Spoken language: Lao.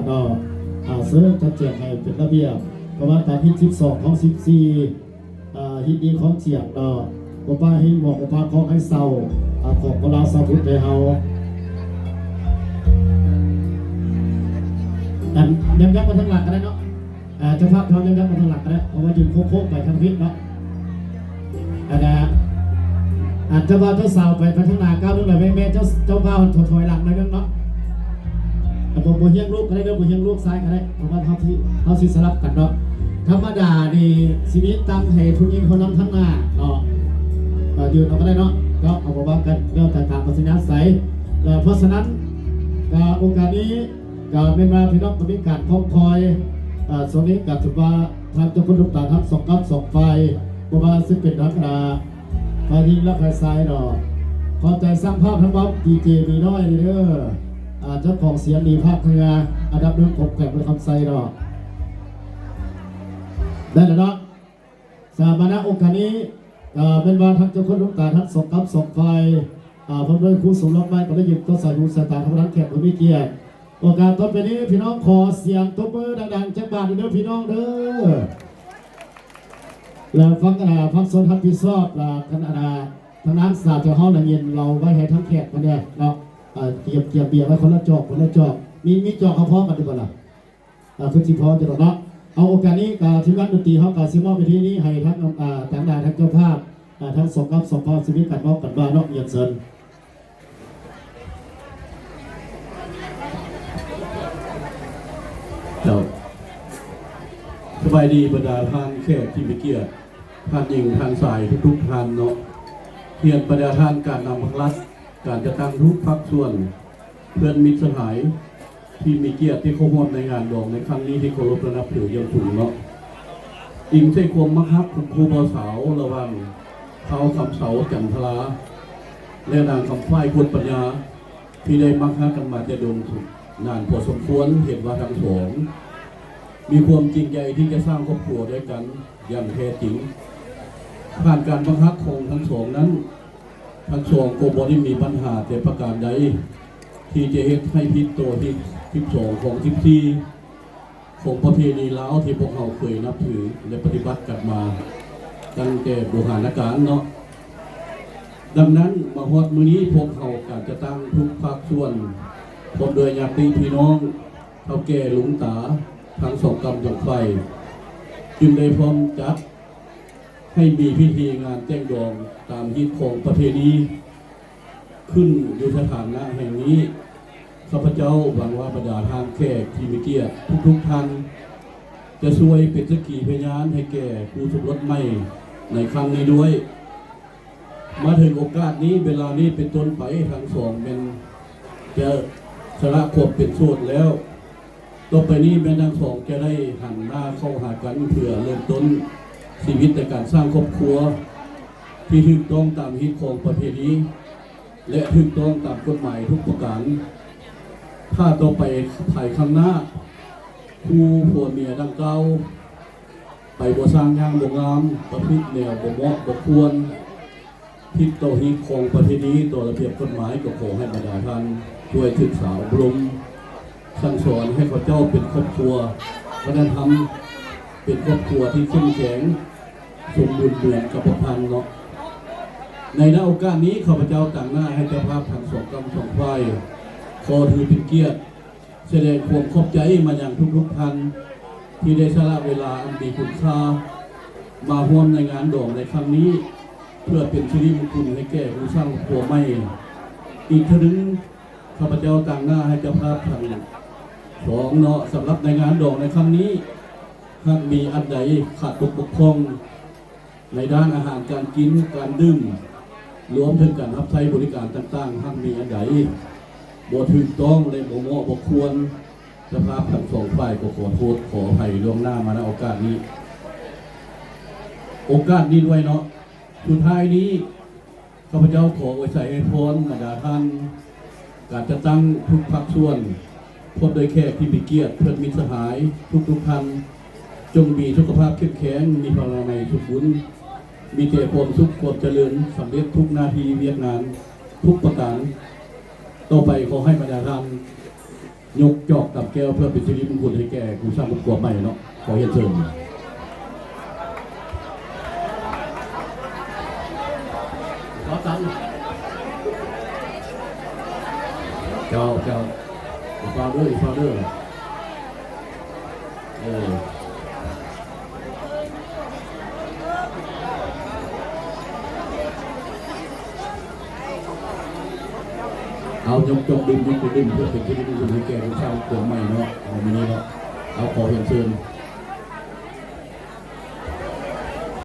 ເນາະ ອາ ເຊີນຈັດແຈງໃຫ້ເປັນລະບຽບ ເພາະວ່າຕາມຮີດສິບສອງ ຂອງສິບສີ່ ອາ ຮີດນີ້ຂອງຈຽກເນາະ ບໍ່ປາເຮັງບອກບໍ່ປາຂອງໃຫ້ເຊົາ ອາ ຂອງພວກລາວຊາວພຸດໄທເຮົາ ອັນ ຍັບໆມາທາງຫຼັງກໍໄດ້ເນາະ ອາ ເຈົ້າພາບເຮົາຍັບໆມາທາງຫຼັງກໍໄດ້ ເພາະວ່າຢືນໂຄ້ງໆໄປທາງພິດເນາະ. ອັນນະ ອາດຈະວ່າເຈົ້າສາວໄປ ໄປທາງໜ້າກ້າວໜຶ່ງ ແລ້ວແມ່ ແມ່ເຈົ້າ ເຈົ້າບ່າວຖອຍ ຖອຍຫຼັງໜ້ອຍໜຶ່ງເນາະ ແຕ່ບໍ່ ບໍ່ຮຽງລູກກໍໄດ້ເດີ ບໍ່ຮຽງລູກຊາຍກໍໄດ້ ເພາະວ່າເຮົາຊິ ເຮົາຊິສະຫຼັບກັນເນາະ. ທຳມະດານີ້ຊິມີຕັ້ງໃຫ້ຜູ້ຍິງເຮົານຳທາງໜ້າເນາະ ເອີ ຢືນເອົາກໍໄດ້ເນາະ ເນາະ ເອົາບໍ່ວ່າກັນ ແລ້ວແຕ່ຕາມປັດຊະຍາໄສ. ເອີ ເພາະສະນັ້ນ ກໍໂອກາດນີ້ ກໍແມ່ນວ່າພີ່ນ້ອງກໍມີການຄອບຄອຍ ເອີ ຊ່ວງນີ້ກໍຖືວ່າທາງເຈົ້າຄຸນລູກຕາທັງສອງກຳສອງຝ່າຍ ບໍ່ວ່າຊິເປັນທາງ ອາ ຝ່າຍຍິງ ແລະ ຝ່າຍຊາຍເນາະ. ຂອບໃຈຊ່າງພາບທັງເບົາ ດີເຈ ມີນ້ອຍເດີ ອາ ເຈົ້າຂອງສຽງດີພາກເຮືອອັນດັບໜຶ່ງຂອງແຂວງບໍລິຄຳໄຊເນາະ. ໄດ້ແລ້ວເນາະ. ສຳລັບໃນໂອກາດນີ້ ເອີ ແມ່ນວ່າທາງເຈົ້າຄຸນລູກຕາທັງສອງກຳສອງຝ່າຍ ອາ ພ້ອມດ້ວຍຄູ່ສົມລົດໃໝ່ ກໍໄດ້ຢືນຕໍ່ສາຍຫູສາຍຕາທາງດ້ານແຂກຜູ້ມີກຽດ. ໂອກາດຕໍ່ໄປນີ້ ພີ່ນ້ອງຂໍສຽງຕົບມືດັງໆຈັກບາດໜຶ່ງເດີພີ່ນ້ອງເດີ ແລ້ວຟັງ ອາ ຟັງສ່ວນຮັບຜິດຊອບ ອາ ທາງ ອາ ທາງດ້ານສາວເຈົ້າເຮົາລະຍິນເລົ່າໄວ້ໃຫ້ທາງແຂກເພິ່ນແດ່ເນາະ ອາ ກຽມ ກຽມເບຍໄວ້ຄົນລະຈອກ ຄົນລະຈອກ ມີ ມີຈອກເຮົາພ້ອມກັນຢູ່ບໍ່ລະ? ອາ ຄືຊິພໍຢູ່ດອກເນາະ. ເອົາ ໂອກາດນີ້ກະທີມງານດົນຕີເຮົາກະຊິມອບເວທີນີ້ໃຫ້ທາງ ອາ ທາງດ້ານທາງເຈົ້າພາບ ອາ ທັງສອງກຳສອງຝ່າຍຊິມີການເວົ້າກັນວ່າເນາະ ຮຽນເຊີນ. ເຈົ້າ ສະບາຍດີບັນດາທ່ານແຂກທີ່ມີກຽດ ທ່ານຍິງ ທ່ານຊາຍ ທຸກໆທ່ານເນາະ. ຮຽນບັນດາທ່ານການນຳພັກລັດ ການຈັດຕັ້ງທຸກພາກສ່ວນ ເພື່ອນມິດສະຫາຍທີ່ມີກຽດທີ່ເຂົ້າຮ່ວມໃນງານດອງໃນຄັ້ງນີ້ທີ່ເຄົາລົບ ແລະ ນັບຖືຢ່າງສູງເນາະ. ອີງໃສ່ຄວາມມັກຮັກຂອງຄູ່ບ່າວສາວລະຫວ່າງທ້າວຄຳເສົາ ຈັນທະລາ ແລະ ນາງຄຳຝ້າຍ ໂຄດປັນຍາ ທີ່ໄດ້ມັກຮັກກັນມາແຕ່ດົນນານພໍສົມຄວນ ເຫັນວ່າທັງສອງມີຄວາມຈິງໃຈທີ່ຈະສ້າງຄອບຄົວດ້ວຍກັນຢ່າງແທ້ຈິງ. ຜ່ານການບັງຄັບຂອງທັງສອງນັ້ນ ທັງສອງກໍບໍ່ໄດ້ມີບັນຫາແຕ່ປະການໃດ ທີ່ຈະເຮັດໃຫ້ຜິດຕໍ່ຮີດສິບສອງ ຂອງສິບສີ່ ຂອງປະເພນີລາວທີ່ພວກເຮົາເຄີຍນັບຖື ແລະ ປະຕິບັດກັນມາຕັ້ງແຕ່ບູຮານະການເນາະ. ດັ່ງນັ້ນ ມາຮອດມື້ນີ້ ພວກເຮົາການຈັດຕັ້ງທຸກພາກສ່ວນ ພ້ອມດ້ວຍຍາດຕິພີ່ນ້ອງ ເຖົ້າແກ່ລຸງຕາ ທັງສອງກຳສອງຝ່າຍ ຈຶ່ງໄດ້ພ້ອມຈັດ ໃຫ້ມີພິທີງານແຕ່ງດອງຕາມຮີດຄອງປະເພນີຂຶ້ນຢູ່ສະຖານະແຫ່ງນີ້. ຂ້າພະເຈົ້າຫວັງວ່າບັນດາທ່ານແຂກທີ່ມີກຽດທຸກໆທ່ານ ຈະຊ່ວຍເປັນສັກຂີພະຍານໃຫ້ແກ່ຄູ່ສົມລົດໃໝ່ໃນຄັ້ງນີ້ດ້ວຍ. ມາເຖິງໂອກາດນີ້ ເວລານີ້ເປັນຕົ້ນໄປ ທັງສອງແມ່ນຈະສະລະຄວາມເປັນໂສດແລ້ວ. ຕໍ່ໄປນີ້ແມ່ນທັງສອງຈະໄດ້ຫັນໜ້າເຂົ້າຫາກັນເພື່ອເລີ່ມຕົ້ນຊີວິດໃນການສ້າງຄອບຄົວທີ່ຖືກຕ້ອງຕາມຮີດຄອງປະເພນີ ແລະ ຖືກຕ້ອງຕາມກົດໝາຍທຸກປະການ. ຖ້າຕໍ່ໄປພາຍຂ້າງໜ້າ ຄູ່ຜົວເມຍດັ່ງກ່າວ ໄປບໍ່ຊ່າງຢ່າງບໍ່ງາມ, ປະພຶດແນວບໍ່ເໝາະບໍ່ຄວນ, ຜິດຕໍ່ຮີດຄອງປະເພນີ, ຕໍ່ລະບຽບກົດໝາຍ, ກໍຂໍໃຫ້ບັນດາທ່ານຊ່ວຍສຶກສາອົບຮົມ ສັ່ງສອນໃຫ້ເຂົາເຈົ້າເປັນຄອບຄົວວັດທະນະທຳ, ເປັນຄອບຄົວທີ່ເຂັ້ມແຂງ, ສົມບູນເໝືອນກັບພວກທ່ານເນາະ. ໃນ ນະ ໂອກາດນີ້ ຂ້າພະເຈົ້າຕາງໜ້າໃຫ້ເຈົ້າພາບທັງສອງກຳສອງຝ່າຍ ຂໍຖືເປັນກຽດ ສະແດງຄວາມຂອບໃຈມາຍັງທຸກໆທ່ານ ທີ່ໄດ້ສະຫຼະເວລາອັນມີຄຸນຄ່າມາຮ່ວມໃນງານດອງໃນຄັ້ງນີ້ ເພື່ອເປັນສິລິມຸງຄຸນໃຫ້ແກ່ຄູ່ສ້າງຄອບຄົວໃໝ່. ອີກເທື່ອໜຶ່ງ ຂ້າພະເຈົ້າຕາງໜ້າໃຫ້ເຈົ້າພາບທັງສອງເນາະ ສຳລັບໃນງານດອງໃນຄັ້ງນີ້ ຫາກມີອັນໃດຂາດຕົກບົກຜ່ອງ ໃນດ້ານອາຫານການກິນ, ການດື່ມ, ລວມເຖິງການຮັບໃຊ້ບໍລິການຕ່າງໆ, ຫາກມີອັນໃດບໍ່ຖືກຕ້ອງ ແລະ ບໍ່ເໝາະບໍ່ຄວນ, ເຈົ້າພາບທັງສອງຝ່າຍກໍຂໍໂທດຂໍອະໄພລ່ວງໜ້າມາ ນະ ໂອກາດນີ້ ໂອກາດນີ້ດ້ວຍເນາະ. ສຸດທ້າຍນີ້ ຂ້າພະເຈົ້າຂໍອວຍໄຊໃຫ້ພອນບັນດາທ່ານ ການຈັດຕັ້ງທຸກພາກສ່ວນ ພ້ອມດ້ວຍແຂກທີ່ມີກຽດ, ເພື່ອນມິດສະຫາຍທຸກໆທ່ານ ຈົ່ງມີສຸຂະພາບເຂັ້ມແຂງ, ມີພະລານາໄມສົມບູນ, ມີແຕ່ຄວາມສຸກຄວາມຈະເລີນ, ສຳເລັດທຸກໜ້າທີ່ວຽກງານທຸກປະການ. ຕໍ່ໄປຂໍໃຫ້ບັນດາທ່ານ ຍົກຈອກກຳແກ້ວເພື່ອເປັນສິລິມຸງຄຸນໃຫ້ແກ່ຄູ່ສ້າງຄອບຄົວໃໝ່ເນາະ. ຂໍຮຽນເຊີນ. ເຈົ້າ ເຈົ້າ ອີກຟາວເດີ ອີກຟາວເດີ. ເອີ ເອົາ ຍົກຈອກດື່ມ ຍົກຈອກດື່ມ ເພື່ອເປັນສິລິມຸງຄຸນໃຫ້ແກ່ລູກສາວຄົນໃໝ່ເນາະ ໃນມື້ນີ້ເນາະ. ເອົາ ຂໍຮຽນເຊີນ